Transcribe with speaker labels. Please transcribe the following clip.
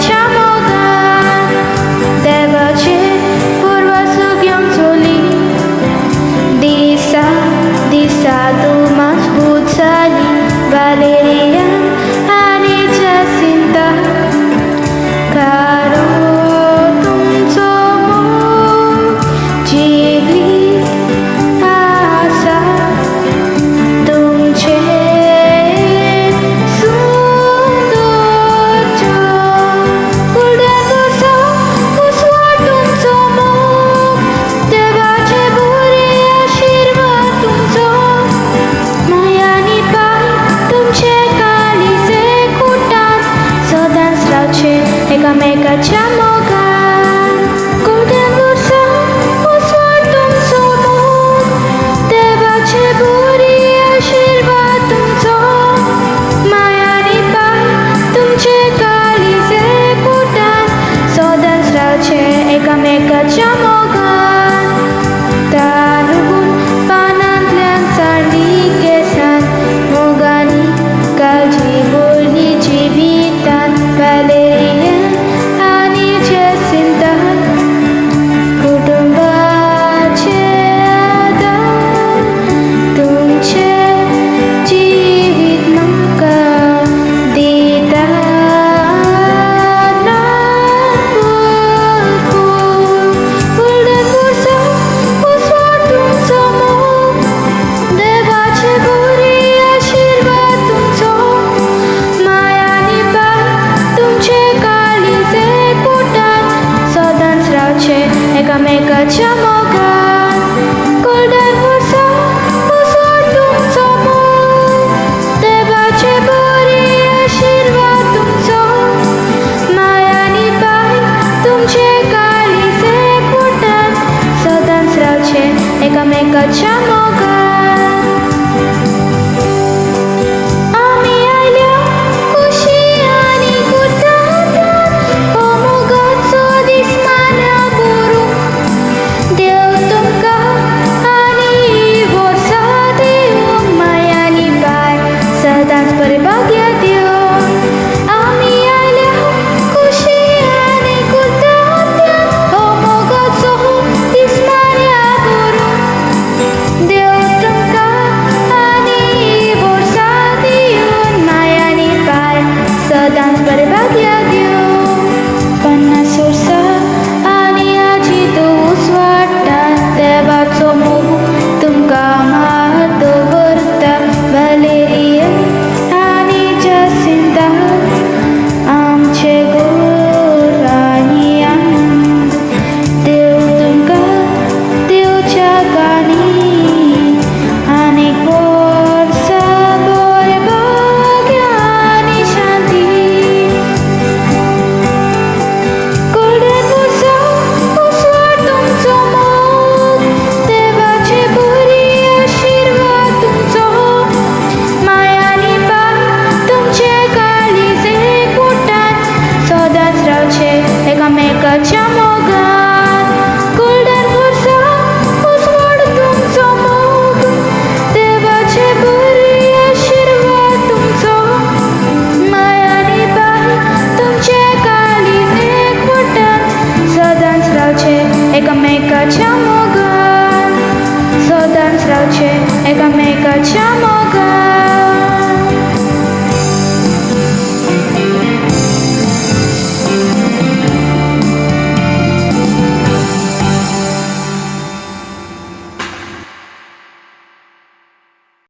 Speaker 1: एकामेकाच्या मोगान देवाचे पुर्वासो घेवन चली दिसा दिसा तूं मजबूत जाली वालेरियन आनी जासिंता खरो तुमचो मोग जिवीत आसा तुमचे सुंदर गोल्डन वर्सा उजवाड तुमचो मोग देवाचे बरे आशिर्वाद तुमचो माया आनी पाय तुमचे काळीजे कुटान सदांच रावचे एकामेकाच्या मोगान गोल्डन वर्सा उजवाड तुमचो मोग देवाचे बरे आशिर्वाद तुमचो माया आनी पाय तुमचे काळीजे कुटान सदांच रावचे एकामेकाच्या मोगान तारगुल पानांतल्यान सांडली केसान मोगानी काळजी भरली जिवितान वालेरियन आनी जेसिंता कुटुंबाचे आदार तुमचे जिवीत म्हाका दिता गोल्डन वर्सा उजवाड तुमचो मोग देवाचे बरे आशिर्वाद तुमचो माया आनी पाय तुमचे काळीजे कुटान सदांच रावचे एकामेकाच्या मोगान गोल्डन वर्सा उजवाड तुमचो मोग देवाचे बरे आशिर्वाद तुमचो माया आनी पाय तुमचे काळीजे कुटान सदांच रावचे एकामेकाच्या मोगान आमी आयल्या खुशी आनी कुतांतान हो मोगाचो दीस मान्या बरूं देव तुमकां आनी वर्सां दिवं माया आनी पाय सदांच बरें भाग्य दिवं आमी आयल्या खुशी आनी कुतांतान हो मोगाचो दीस मान्या बरूं देव तुमकां आनी वर्सां दिवन माया आनी पाय सदांच बरें भाग्य दिवं 50 वर्सां आनी आजी तूं उजवाडटा देवाचो मोग तुमकां मात दवरता वालेरियन आनी जासिंता आमचे गोर आनी आनंद देव तुमकां दिवच्या गाणी आनीक वर्सां बरें भाग्य आनी शांती गोल्डन वर्सा उजवाड तुमचो मोग देवाचे बरे आशिर्वाद तुमचो माया आनी पाय तुमचे काळीजे कुटान सदांच रावचे एकामेकाच्या मोगान गोल्डन वर्सा उजवाड तुमचो मोग देवाचे बरे आशिर्वाद तुमचो माया आनी पाय तुमचे काळीजे कुटान सदांच रावचे एकामेकाच्या मोगान सदांच रावचे एकामेकाच्या मोगान.